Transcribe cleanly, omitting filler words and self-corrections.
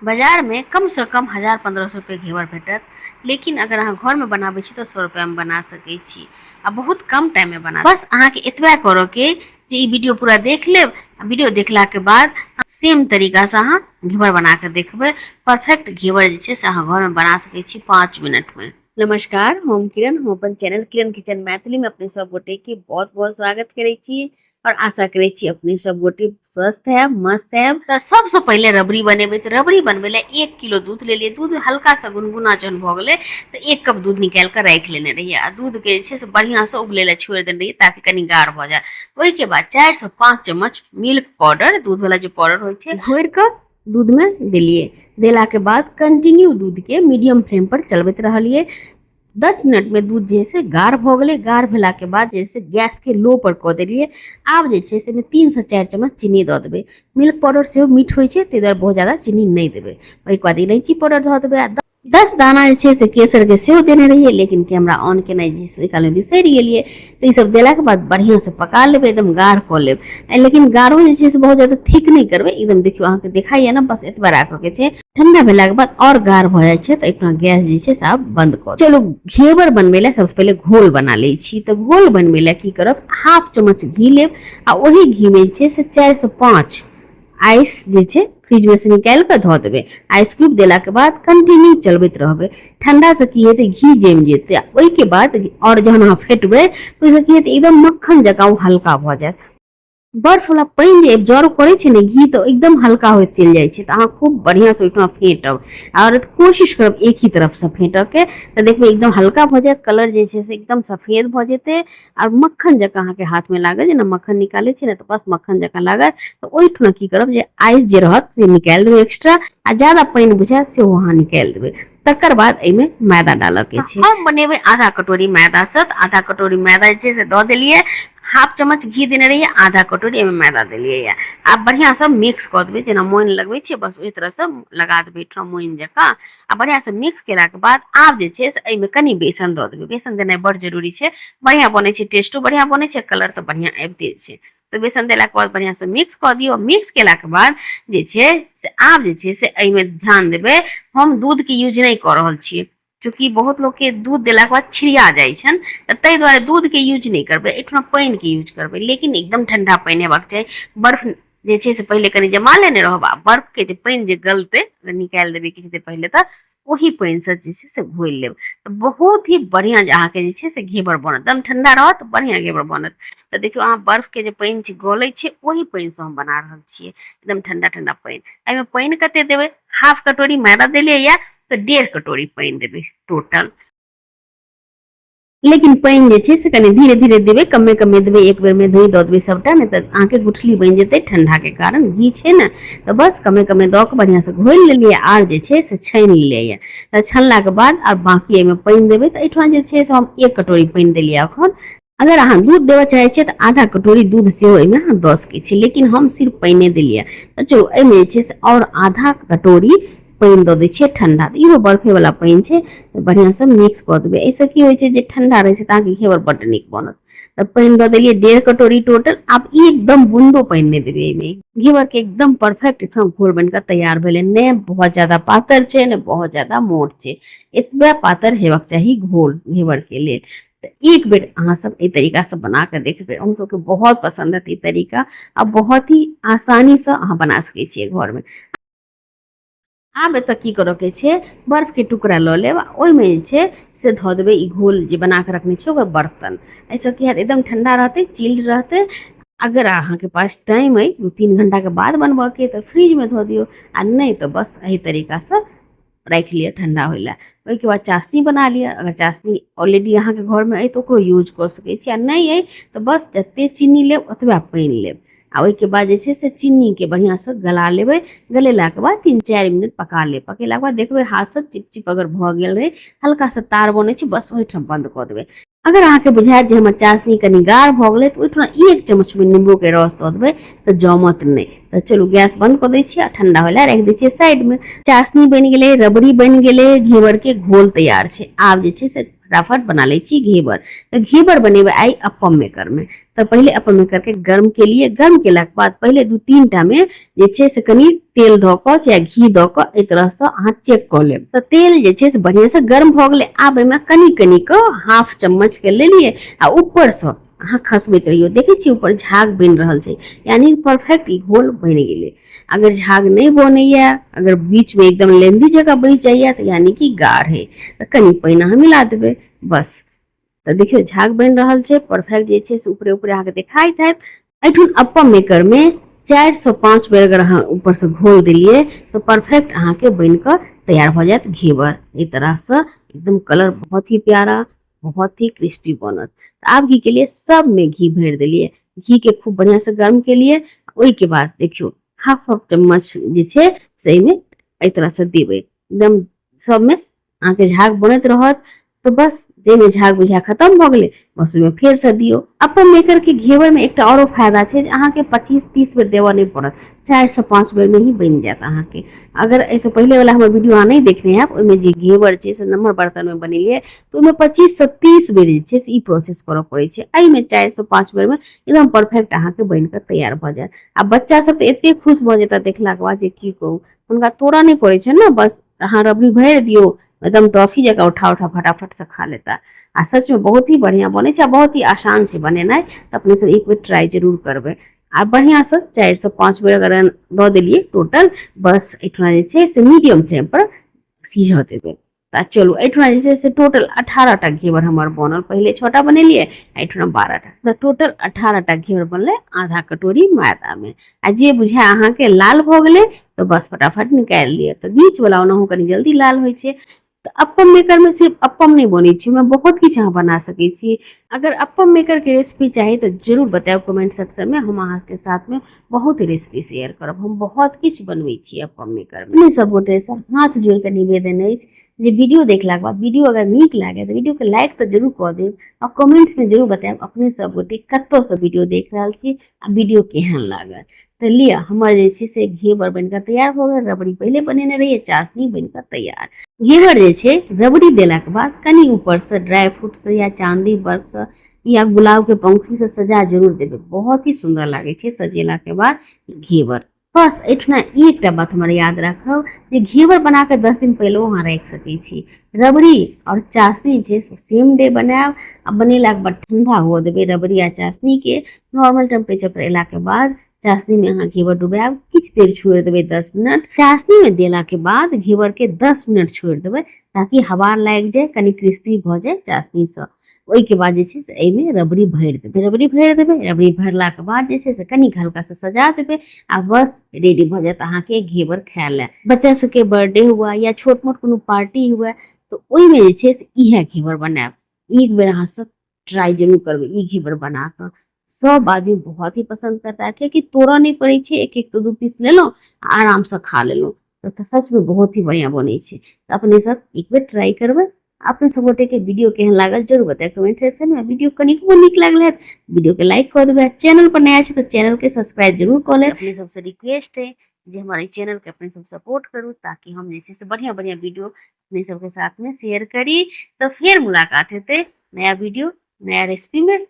बाजारमे कमसँ कम 1000-1500 रुपये घेवर भेटत, लेकिन अगर अहाँ घरमे बनाबै छी तऽ 100 रुपैआमे बना सकै छी आ बहुत कम टाइममे बना। बस अहाँके एतबा करऽके जे ई वीडियो पूरा देख लेब आ वीडियो देखलाके बाद सेम तरीकासँ अहाँ घेवर बना कऽ देखबै। परफेक्ट घेवर जे छै से अहाँ घरमे बना सकै छी 5 मिनटमे। नमस्कार, हम किरण, हम अपन चैनल किरण किचन मैथिलीमे अपने सब गोटेके बहुत बहुत स्वागत करै छी और आशा करै छी अपने सब गोटे स्वस्थ हैब, मस्त हैब। तऽ सबसँ पहिले रबड़ी बनेबै। तऽ रबड़ी बनबै लए 1 किलो दूध लेलियै। दूध हल्का सा गुनगुना जहन भऽ गेलै तऽ 1 कप दूध निकालि कऽ राखि लेने रहियै आ दूधके जे छै से बढ़िआँसँ उबलै लए छोड़ि देने रहियै ताकि कनि गाढ़ भऽ जाय। ओहिके बाद 4 से 5 चम्मच मिल्क पाउडर, दूधवला जे पाउडर होइ छै, घोरि कऽ दूधमे देलियै। देलाके बाद कंटिन्यू दूधके मीडियम फ्लेम पर चलबैत रहलियै। 10 मिनटमे दूध जे से गाढ़ भऽ गेलै। गाढ़ भेलाके बाद जे से गैसके लो पर कऽ देलियै। आब जे छै से एहिमे 3 से 4 चम्मच चीनी दऽ देबै। मिल्क पाउडर सेहो मीठ होइ छै, ताहि दुआरे बहुत ज्यादा चीनी नहि देबै। ओहिके बाद इलायची पाउडर धऽ देबै आ 10 दाना जे छै से केसरके सेहो देने रहियै, लेकिन कैमरा ऑन केनाइ जे छै ओहि कालमे बिसरि गेलियै। तऽ ईसब देलाके बाद बढ़िआँसँ पका लेबै, एकदम गाढ़ कऽ लेब। लेकिन गाढ़ो जे छै से बहुत ज्यादा थिक नहि करबै। एकदम देखियौ अहाँके देखाइए ने, बस एतबा राखऽके छै। ठंडा भेलाके बाद आओर गाढ़ भऽ जाइ छै, तऽ एहिठमा गैस जे छै से आब बंद कऽ। चलू घेवर बनबै लए सबसँ पहिले घोल बना लै छी। तऽ घोल बनबै लए की करब, हाफ चम्मच घी लेब आ ओही घीमे जे छै से 4 से 5 आइस जे छै फ्रिजमे से निकालि कऽ धऽ देबै। आइस क्यूब देलाके बाद कंटिन्यू चलबैत रहबै। ठंडासँ की हेतै, घी जमि जेतै। आ ओहिके बाद आओर जहन अहाँ फेटबै तऽ ओहिसँ की हेतै, एकदम मक्खन जकाँ ओ हल्का भऽ जायत। बर्फवला पानि जे एब्जॉर्ब करै छै ने घी, तऽ एकदम हल्का होइत चलि जाइ छै। तऽ अहाँ खूब बढ़िआँसँ ओहिठमा फेँटब आओर कोशिश करब एक ही तरफसँ फेँटऽके, तऽ देखबै एकदम हल्का भऽ जायत। कलर जे छै से एकदम सफेद भऽ जेतै आओर मक्खन जकाँ अहाँके हाथमे लागत। जेना मक्खन निकालै छै ने, तऽ बस मक्खन जकाँ लागत। तऽ ओहिठमा की करब जे आइस जे रहत से निकालि देबै एक्स्ट्रा आ ज्यादा पानि बुझायत सेहो अहाँ निकालि देबै। तकर बाद एहिमे मैदा डालऽके छै। हम बनेबै आधा कटोरी मैदासँ, तऽ आधा कटोरी मैदा जे छै से दऽ देलियै। हाफ चम्मच घी देने रहियै, आधा कटोरी एहिमे मैदा देलियै। यऽ आब बढ़िआँसँ मिक्स कऽ देबै, जेना मोइन लगबै छियै बस ओहि तरहसँ लगा देबै एहिठाम मोइन जकाँ। आ बढ़िआँसँ मिक्स केलाके बाद आब जे छै से एहिमे कनि बेसन दऽ देबै। बेसन देनाइ बड़ जरूरी छै, बढ़िआँ बनै छै, टेस्टो बढ़िआँ बनै छै, कलर तऽ बढ़िआँ आबिते छै। तऽ बेसन देलाके बाद बढ़िआँसँ मिक्स कऽ दियौ। मिक्स केलाके बाद जे छै से आब जे छै से एहिमे ध्यान देबै, हम दूधके यूज नहि कऽ रहल छियै, चूँकि बहुत लोकके दूध देलाके बाद छिड़िया जाइ छनि, तऽ ताहि दुआरे दूधके यूज नहि करबै, एहिठमा पानिके यूज करबै। लेकिन एकदम ठण्डा पानि हेबाक चाही। बर्फ जे छै से पहिले कनि जमा लेने रहब आ बर्फके जे पानि जे गलतै, अगर निकालि देबै किछु देर पहिले, तऽ ओही पानिसँ जे छै से घोलि लेब तऽ बहुत ही बढ़िआँ जे अहाँके जे छै से घेवर बनत। एकदम ठण्डा रहत, बढ़िआँ घेवर बनत। तऽ देखियौ अहाँ बर्फके जे पानि छै गलै छै, ओही पानिसँ हम बना रहल छियै। एकदम ठण्डा ठण्डा पानि। एहिमे पानि कते देबै? हाफ कटोरी मैदा देलियै यऽ तऽ 1.5 कटोरी पानि देबै टोटल। लेकिन पानि जे छै से कनि धीरे धीरे देबै, कमे कमे देबै, एक बेरमे नहि दऽ देबै सभटा, नहि तऽ अहाँके गुठली बनि जेतै ठण्डाके कारण। घी छै ने, तऽ बस कमे कमे दऽ कऽ बढ़िआँसँ घोलि लेलियै आर जे छै से छानि लेलियै। तऽ छानलाके बाद आर बाँकी एहिमे पानि देबै। तऽ एहिठाम जे छै से हम 1 कटोरी पानि देलियै एखन। अगर अहाँ दूध देबऽ चाहै छियै तऽ आधा कटोरी दूध सेहो एहिमे अहाँ दऽ सकै छी, लेकिन हम सिर्फ पानिए देलियै। तऽ चलू एहिमे जे छै से आओर आधा कटोरी पानि दऽ दै छियै ठण्डा। तऽ इहो बर्फेवला पानि छै, तऽ बढ़िआँसँ मिक्स कऽ देबै। एहिसँ की होइ छै जे ठण्डा रहै छै तऽ अहाँके घेवर बड्ड नीक बनत। तऽ पानि दऽ देलियै 1.5 कटोरी टोटल। आब ई एकदम बून्दो पानि नहि देबै एहिमे। घेवरके एकदम परफेक्ट एहिठाम घोल बनि कऽ तैयार भेलै। नहि बहुत ज्यादा पातर छै, नहि बहुत ज्यादा मोट छै, एतबे पातर हेबाक चाही घोल घेवरके लेल। तऽ एक बेर अहाँ सब एहि तरीकासँ बना कऽ देखबै, अहूँ सबके बहुत पसन्द हेतै ई तरीका आ बहुत ही आसानीसँ अहाँ बना सकै छियै घरमे। आब एतऽ की करऽके छै, बर्फके टुकड़ा लऽ लेब आ ओहिमे जे छै से धऽ देबै ई घोल जे बना कऽ रखने छियै ओकर बर्तन। एहिसँ की हैत, एकदम ठण्डा रहतै, चिल्ड रहतै। अगर अहाँके पास टाइम अइ 2-3 घण्टाके बाद बनबऽके तऽ फ्रिजमे धऽ दियौ, आ नहि तऽ बस एहि तरीकासँ राखि लिअ ठण्डा होइ लए। ओहिके बाद चाशनी बना लिअ। अगर चाशनी ऑलरेडी अहाँके घरमे अइ तऽ ओकरो यूज कऽ सकै छी, आ नहि अइ तऽ बस जते चीनी लेब ओतबा पानि लेब आ ओहिके बाद जे छै से चीनीके बढ़िआँसँ गला लेबै। गलेलाके बाद 3-4 मिनट पका लेब। पकेलाके बाद देखबै हाथसँ चिपचिप अगर भऽ गेल रहै, हल्का सा तार बनै छै, बस ओहिठाम बन्द कऽ देबै। अगर अहाँके बुझायत जे हमर चाशनी कनि गाढ़ भऽ गेलै तऽ ओहिठुना 1 चम्मचमे नींबूके रस दऽ देबै तऽ जमत नहि। तऽ चलू गैस बंद कऽ दै छियै आ ठंडा होइ लए राखि दै छियै साइडमे। चाशनी बनि गेलै, रबड़ी बनि गेलै, घेवरके घोल तैयार छै। आब जे छै से फटाफट बना लै छी घेवर। तऽ घेवर बनेबै आइ अप्पम मेकरमे। तऽ पहिले अप्पम मेकरके गर्म केलियै। गर्म केलाके बाद पहिले 2-3 टामे जे छै से कनि तेल धऽ कऽ चाहे घी दऽ कऽ एहि तरहसँ अहाँ चेक कऽ लेब। तऽ तेल जे छै से बढ़िआँसँ गर्म भऽ गेलै। आब एहिमे कनि कनि कऽ हाफ चम्मचके लेलियै आ ऊपरसँ अहाँ खसबैत रहियौ। देखै छियै ऊपर झाग बनि रहल छै, यानी परफेक्ट ई घोल बनि गेलै। अगर झाग नहि बनैया, अगर बीचमे एकदम लेंदी जकाँ बचि जाइया तऽ यानी कि गाढ़ है, तऽ कनि पानि अहाँ मिला देबै बस। तऽ देखियौ झाग बनि रहल छै परफेक्ट, जे छै से ऊपरे ऊपरे अहाँके देखाइत हैत। एहिठुन अप्पम मेकरमे 4 से 5 बेर अगर अहाँ ऊपरसँ घोल देलियै तऽ परफेक्ट अहाँके बनि कऽ तैयार भऽ जायत घेवर। एहि तरहसँ एकदम कलर बहुत ही प्यारा, बहुत ही क्रिस्पी बनत। तऽ आब की केलियै, सबमे घी भरि देलियै। घीके खूब बढ़िआँसँ गर्म केलियै। ओहिके बाद देखियौ हाफ हाफ चम्मच जे छै से एहिमे एहि तरहसँ देबै, एकदम सबमे अहाँके झाग बनैत रहत। तऽ बस जाहिमे झाग बुझा खतम भऽ गेलै, बस ओहिमे फेरसँ दियौ। अपन मेकरके घेवरमे एकटा आओरो फायदा छै जे अहाँके 25-30 बेर देबऽ नहि पड़त, 4 से 5 बेरमे ही बनि जायत अहाँके। अगर एहिसँ पहिलेवला हमर वीडियो अहाँ नहि देखने हैब, ओहिमे जे घेवर छै से नम्हर बर्तनमे बनेलियै तऽ ओहिमे 25 से 30 बेर जे छै से ई प्रोसेस करऽ पड़ै छै। एहिमे 4 से 5 बेरमे एकदम परफेक्ट अहाँके बनि कऽ तैयार भऽ जायत। आ बच्चा सब तऽ एते खुश भऽ जेता देखलाके बाद जे की कहू, हुनका तोड़ऽ नहि पड़ै छै ने, बस अहाँ रबड़ी भरि दियौ, एकदम टॉफी जकाँ उठा उठा फटाफट से खा लेता। आ सचमे बहुत ही बढ़िआँ बनै छै आ बहुत ही आसान छै बनेनाइ। तऽ अपने सब एक बेर ट्राई जरूर करबै। आ बढ़िआँसँ 4 से 5 बेर अगर दऽ देलियै टोटल, बस एहिठुना जे छै से मीडियम फ्लेम पर सीझऽ देबै। तऽ चलू, एहिठुना जे छै से टोटल 18 टा घेवर हमर बनल। पहिले 6 टा बनेलियै, एहिठुना 12 टा, तऽ टोटल 18 टा घेवर बनलै आधा कटोरी मैदामे। आ जे बुझाय अहाँके लाल भऽ गेलै तऽ बस फटाफट निकालि लिअ। तऽ बीचवला ओनाहु कनि जल्दी लाल होइ छै। तऽ अप्पम मेकरमे सिर्फ अप्पम नहि बनै छै, ओहिमे बहुत किछु अहाँ बना सकै छी। अगर अप्पम मेकरके रेसिपी चाही तऽ जरूर बतायब कमेंट सेक्शनमे, हम अहाँके साथमे बहुत रेसिपी शेयर करब। हम बहुत किछु बनबै छी अप्पम मेकरमे। अपने सब गोटेसँ हाथ जोड़ि कऽ निवेदन अछि जे वीडियो देखलाके बाद वीडियो अगर नीक लागे तऽ वीडियोके लाइक तऽ जरूर कऽ देब आ कमेंट्समे जरूर बतायब अपने सब गोटे कतऽसँ वीडियो देख रहल छी आ वीडियो केहन लागल। तऽ लिअ, हमर जे छै से घेवर बनि कऽ तैयार भऽ गेल। रबड़ी पहिले बनेने रहियै, चाशनी बनि कऽ तैयार। घेवर जे छै रबड़ी देलाके बाद कनि ऊपरसँ ड्राई फ्रूटसँ या चाँदी बर्फसँ या गुलाबके पंखुड़ीसँ सजा जरूर देबै, बहुत ही सुन्दर लागै छै सजेलाके बाद घेवर। बस एहिठुना एकटा बात हमर याद राखब जे घेवर बना कऽ 10 दिन पहिलो अहाँ राखि सकै छी। रबड़ी आओर चाशनी जे सेम डे बनायब आ बनेलाके बाद ठंडा हुअ देबै रबड़ी आ चाशनीके। नॉर्मल टेम्परेचर पर एलाके बाद चाशनीमे अहाँ घेवर डुबायब, किछु देर छोड़ि देबै 10 मिनट। चाशनीमे देलाके बाद घेवरके 10 मिनट छोड़ि देबै ताकि हवा लागि जाय, कनि क्रिस्पी भऽ जाय चाशनीसँ। ओहिके बाद जे छै से एहिमे रबड़ी भरि देबै। रबड़ी भरि देबै, रबड़ी भरलाके बाद जे छै से कनिक हल्कासँ सजा देबै आ बस रेडी भऽ जायत अहाँके घेवर खाय लए। बच्चा सबके बर्थडे हुआ या छोट मोट कोनो पार्टी हुए तऽ ओहिमे जे छै से इएह घेवर बनायब। एक बेर अहाँ सब ट्राई जरूर करबै ई घेवर बना कऽ, सब आदमी बहुत ही पसन्द करता है, कियाकि तोड़ऽ नहि पड़ै छै। एक एक दू दू पीस लेलहुँ आ आरामसँ खा लेलहुँ। तऽ सचमे बहुत ही बढ़िआँ बनै छै। तऽ अपने सब एक बेर ट्राई करबै। अपने सब गोटे के वीडियो केहन लागल जरूर बतायब कमेंट सेक्शन में। वीडियो कनिकबो नीक लागल है वीडियो के लाइक कऽ देबै। चैनल पर नया छै तऽ चैनल के सब्सक्राइब जरूर कऽ लेब। अपने सबसे रिक्वेस्ट है जे हमारे ई चैनल के अपने सब सपोर्ट करू ताकि हम जे छै से बढ़िया बढ़िया वीडियो अपने सबके साथ में शेयर करी। तऽ फेर मुलाकात हेतै नया वीडियो नया रेसिपी में।